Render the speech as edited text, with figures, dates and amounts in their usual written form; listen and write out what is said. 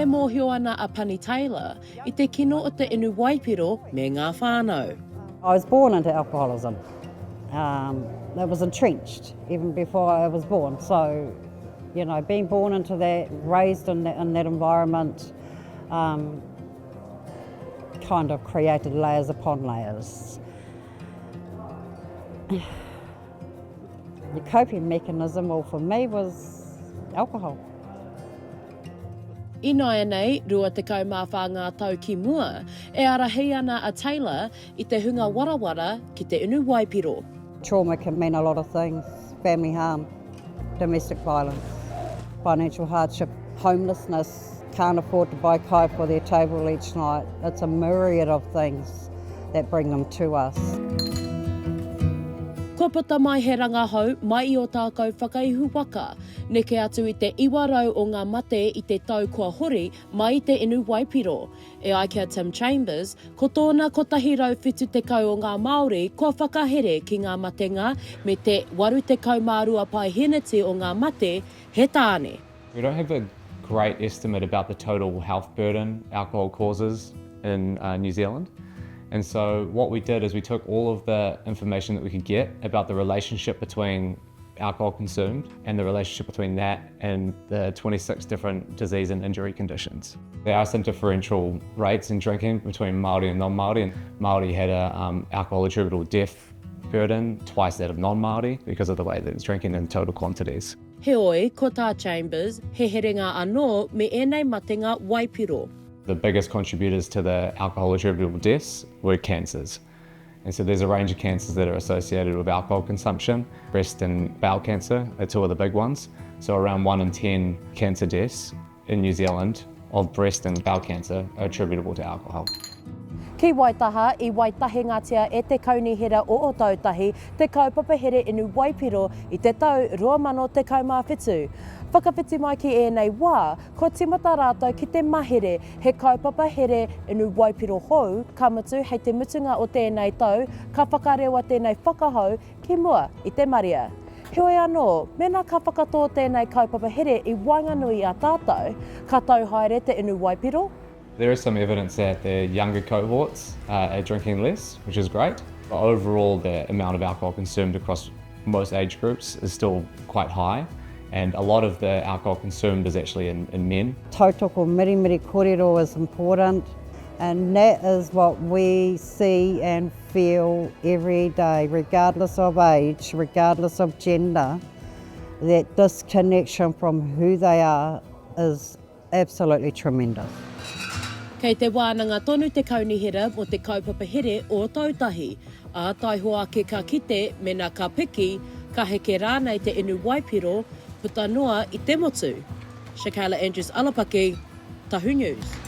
mōhio ana a Pani Taylor i te kino o te inu waipiro me ngā whānau. I was born into alcoholism. Um, it was entrenched even before I was born. So, you know, being born into that, raised in that, in that environment, um, kind of created layers upon layers. The coping mechanism, well, for me, was alcohol. Ināianei, 24 ngā tau ki mua, e ārahi ana a Taylor i te hunga warawara ki te unu waipiro. Trauma can mean a lot of things, family harm, domestic violence, financial hardship, homelessness, can't afford to buy kai for their table each night. It's a myriad of things that bring them to us. Kua puta mai he rangahau mai i Ōtākou Whakaihu Waka, neke atu i te 900 o ngā mate i te tau kua hori mai i te inu waipiro. E ai ki a Tim Chambers, ko tōna 170 o ngā Māori kua whakahere ki ngā matenga me te 82 paeheneti o ngā mate he tāne. We don't have a great estimate about the total health burden alcohol causes in uh, New Zealand. And so what we did is we took all of the information that we could get about the relationship between alcohol consumed and the relationship between that and the 26 different disease and injury conditions. There are some differential rates in drinking between Māori and non-Māori, and Māori had a um, alcohol attributable death burden twice that of non-Māori because of the way that it's drinking in total quantities. Heoi, ko tā Chambers, he herenga anō me ēnei matenga waipiro. The biggest contributors to the alcohol attributable deaths were cancers. And so there's a range of cancers that are associated with alcohol consumption. Breast and bowel cancer are two of the big ones. So around 1 in 10 cancer deaths in New Zealand of breast and bowel cancer are attributable to alcohol. Ki Waitaha, i waitahingatia e te Kaunihera o Ōtautahi te kaupapa here inu waipiro i te tau 2017. Whakawhiti mai ki ēnei wā, kua tīmata rātou ki te mahere he kaupapa here inu waipiro hou, ka mutu hei te mutunga o tēnei tau ka whakarewa tēnei whakahau ki mua i te marea. Heoi anō, mēnā ka whakatō tēnei kaupapa here i waenganui i a tātou, ka tau haere te inu waipiro? There is some evidence that the younger cohorts are drinking less, which is great, but overall the amount of alcohol consumed across most age groups is still quite high, and a lot of the alcohol consumed is actually in, in men. Tautoko mirimiri korero is important, and that is what we see and feel every day, regardless of age, regardless of gender, that disconnection from who they are is absolutely tremendous. Kei te wānanga tonu te kaunihera mō te kaupapa here o Ōtautahi, ā, taihoa ake ka kite mēnā ka piki, ka heke rānei te inu waipiro puta noa i te motu. Shakayla Andrews Alapaki, Tahu News.